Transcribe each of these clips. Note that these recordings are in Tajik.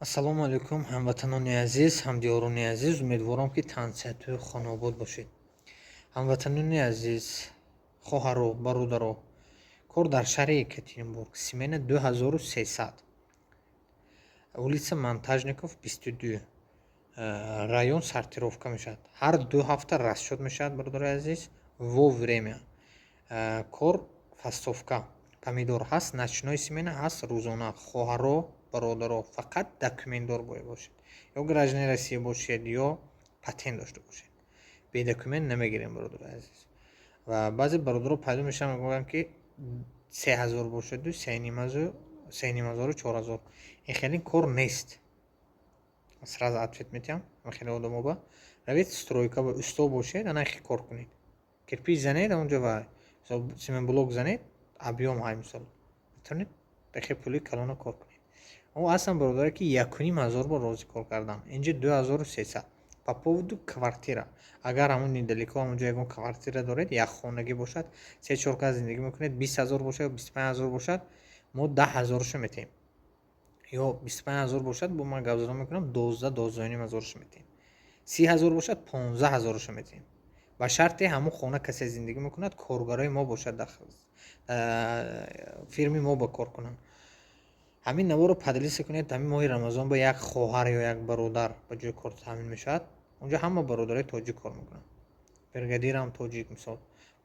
Ассалому алайкум, ҳамватанони азиз, ҳамдиёрони азиз. Умедворам, ки тансиҳату хонаобод бошед. Ҳамватанони азиз, хоҳаро, бародаро, кор дар шаҳри Екатеринбург, смена 2300, улица Монтажников, 22, район Сортировка мешавад. Ҳар 2 ҳафта расчёт мешавад, бародарои азиз, вовремя. Кор фасовка помидор ҳаст, ночной смена ҳаст, рӯзона. Хоҳаро, бародаро, фақат документдор бояд бошед, ё гражданин Россия бошед, ё патент дошта бошед. Бе документ намегирем, бародарои азиз. Ва баъзе бародаро пайдо мешаванд, мегӯянд, ки 3000 бошаду 3,5 ҳазору 4000. Ин хеле кор нест. Сразу ответ метиҳам хеле одамоба: равед стройка ба, усто бошед, ана хел кор кунед, кирпич занед онҷо ва цементблок занед, объём ҳай, мисол, метавонед бехе пули калона кор кунед. О ҳастанд бародаре, ки 1500 бор розӣ кор кардан. Инҷа 2300. По поводу квартира, агар ҳамун недалеко, ҳамунҷо ягон квартира доред, як хонагӣ бошад, се чор кас зиндагӣ мекунед, 20 000 бошад ё 25 000 бошад, мо 10 ҳазорашо метиҳем. Ё 25 000 бошад, бо ман гап зада мекунам, 12, 12,5 ҳазорашо метиҳем. 30 000 бошад, 15 ҳазорашо метиҳем, ба шарте ҳамун хона касе зиндагӣ мекунад, коргарои мо бошад, фирми мо ба кор кунанд. Ҳамин наворо поделиться кунед. Ҳамин моҳи Рамазон ба як хоҳар ё як бародар ба ҷои кор таъмин мешавад. Онҷо ҳама бародарои тоҷик кор мекунанд, бригадирам тоҷик, мисол,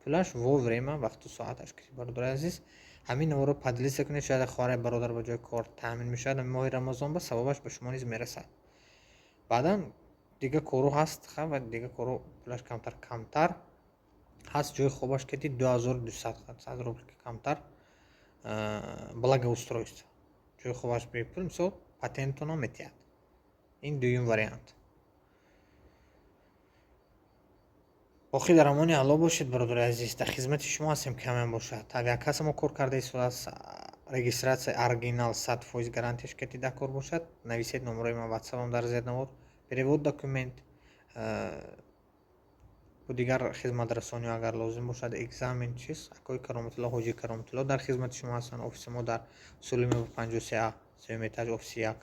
пулаш вовремя, вақту соаташ. Бародарои азиз, ҳамин наворо поделиться кунед. Шояд хоҳар, бародар ба ҷои кор таъмин мешавад ҳамин моҳи Рамазон, ба савобаш ба шумо низ мерасад. Баъдан дига кору ҳаст ва дига кору пулаш камтар камтар ҳаст. Ҷои хобаш кети 2200 рубл камтар, благоустройство, ҷои хобаш бепул, мисол, патентонам метиҳад. Ин дуюм вариант. Боқӣ дар амони Алло бошед, бародари азиз. Дар хизмати шумо ҳастем, камем бошад. Авиакасса мо кор карда истодааст, регистрация оригинал, 100% гарантияш ки дар кор бошад. Нависед номерои ман, ватсапам дар зер навор. Перевод документ бо дигар хизматрасониҳо, агар лозим бошад, экзамен, чиз, акои Кароматулло, ҳоҷи Кароматулло дар хизмати шумо ҳастанд. Офиси мо дар Сулимова, 53 А, сеюм этаж, офиси як.